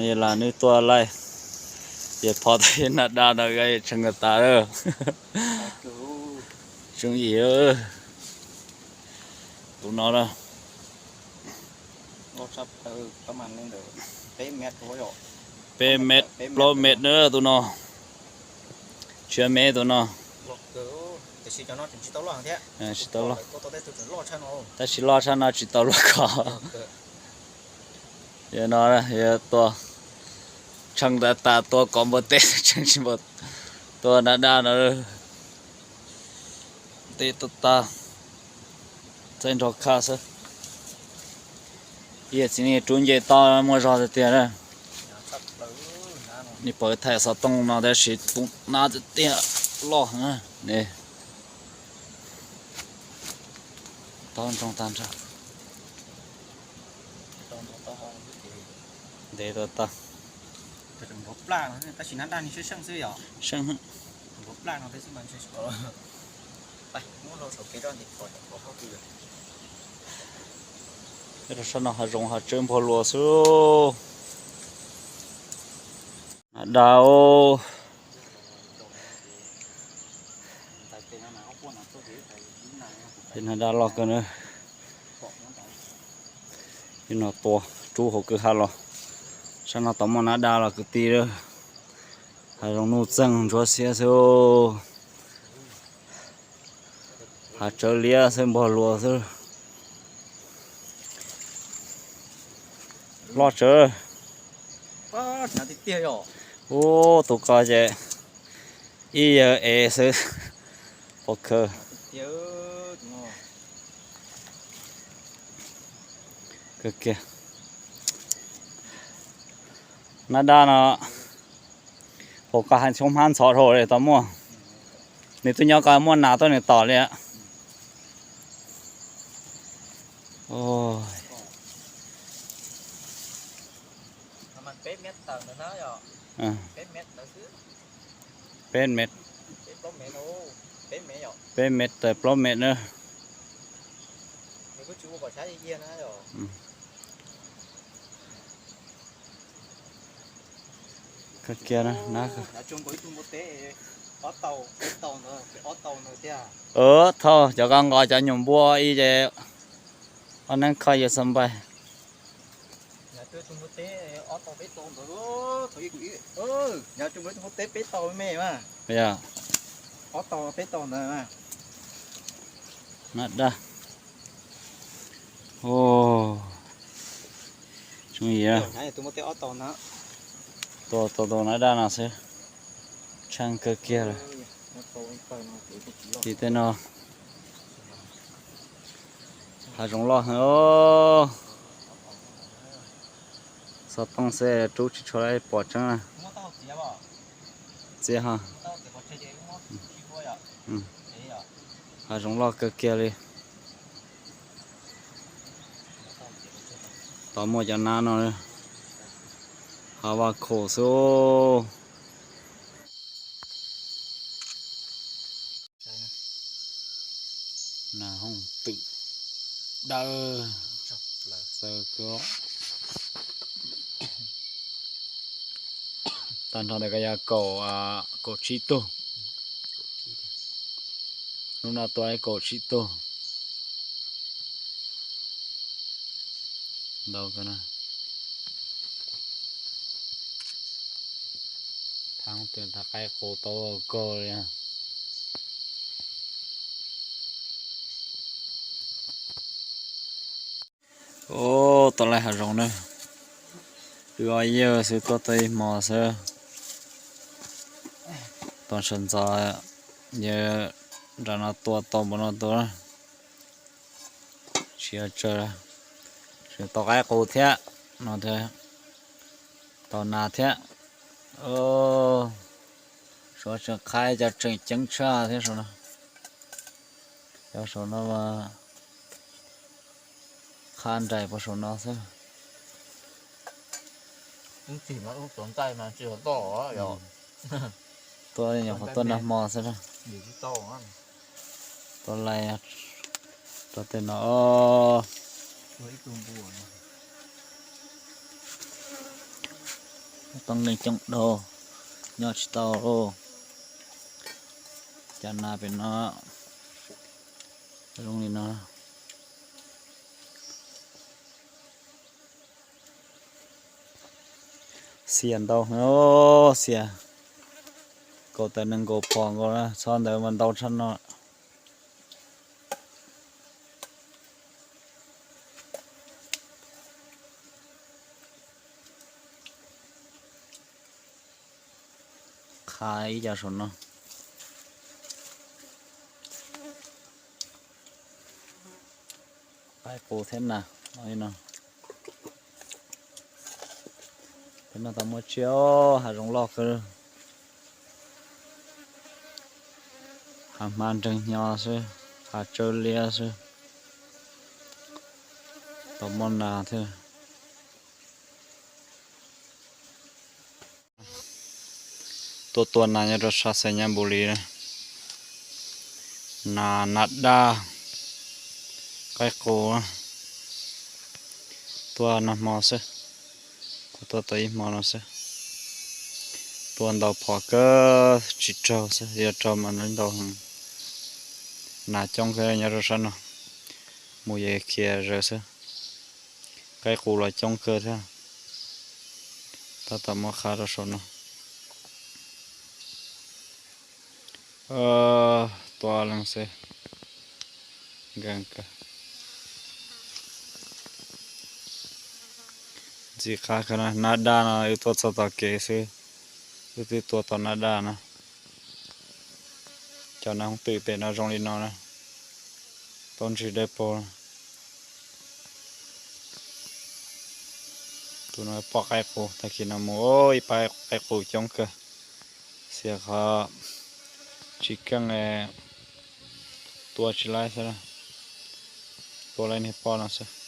Yog las nws tua laij, ces phov tau yog nab dab no tshee ko tas lawm. Tseem yim tus no na. Peb mev, plaub mev na tus no. Tshiab mev tus no. Tsis tau loj, tab sis loj tshaj no tsis tau luaj ko. Yog no yog tua tshee tas tas tua kov npua teb tshee tsis npua, tua nab dab no. Teb tuaj tag, txaij nrog khaj xwb. Ib yam txiv neej rub nce toj muaj zog tiag tiag na. Nws pom thaij xov tooj no tab sis tus nab tiag tiag loj heev ne. Taub ntoo tag nrho. Ntev tau tag. Seej, rau sab no hav zoov hav tsawb npog luas xwb. Nab dab, nab dab loj kawg na. Ib no tua rub hauv kwj ha los. Sab no tau muaj nab dab los kwv tij. Hav zoov nuj txeeg ntsuab xiab xwb. Hav tsawb liab xwb npog luas xwb. Loj tsawv. Ub, tus ko ces ib yawg ev xwb. Pov khawv. Kawg kiag. Nab dab no, hauv ko hais xyoob hmab ntxhov dhau li tau muaj. Nws twb nyob ko muaj nas tuaj nws tom li. Peb mev, peb mev tawm plaub mev na. Kawg kiag na. Thauj cov ko nqos cov nyuam npua ib ces ob neeb kho yawg xab npais. Yog nab dab. Tseem yim, tua tua tus nab dab no xwb, tsheej kawg kiag lawm. Tim tej no hav zoov loj heev. Xov tooj xwb rub tsis tshua pom tseeb. Txias ho. Hav zoov loj kawg kiag li. Tau muaj cov nab no, hav vaj khaum xwb. Nas hooj twm dawb xaw kawg. Tag nrho ntawm ko yog kaum, kaum tsib tug. Hnub no tua ib kaum tsib tug. Ntau kawg na. Thaum twg thaum qaib qus tau kawg li. Ub, tua laij hav zoov na. Wb ob yawg xwb tuaj tau ib hmo xwb. Tos sawv ntxov yawg nram no tua tau npaum no tua. Tsis yog tsawg, tseem tau qaib qus thiab no, tau nas thiab. Saum tseem qhaib cov tseem ceeb tshaj thiab saum no. Cov saum no mas qha nraim puag saum no xwb. Tua nyuam qhuav tuaj nag hmo xwb. Tua laij rau tej no. Poob neeg coob dhau, nyob tsis tau lauj. Cov nas pem no zoo li no. Xiam ntau, xiam kaum tawm nees nkaum phom nkaus na, txhob ntawd mas ntau tshaj no. Qha ib co saum no. Qaib qus thiab nas no. Peb no tau muab tsiab, hav zoov loj kawg. Hav hmab nreeg hnyo xwb, hav tsawb liab xwb. Tau muaj nas thiab. Tuaj tua nas nyob rau sab Xais Nyab Npus Lis. Nas, nas daj, qaib qus, tua nag hmo xwb, kuv tua tau ib hmo no xwb. Tua ntau phom kawg tsis raug xwb, yog raug mas ntau heev. Nas coob kawg nyob rau sab no, mus yeej khiav zawv xwb. Qaib qus los coob kawg thiab. Tab tom muab qha rau saum no. Tua leej xwb, nkees kawg. Ntxim qab kawg na, nab daj no wb tuaj txog tom kev xwb, wb twb tua tau nab daj na. Cov nas hoob twm pem no zoo li no na, tau ntsis dawb paug. Tus no poj qaib qus, tag kis no mus ib pab qaib qus coob kawg, xiam qhov tsis keej, tua tsis laib xwb, tua laib niag poj no xwb.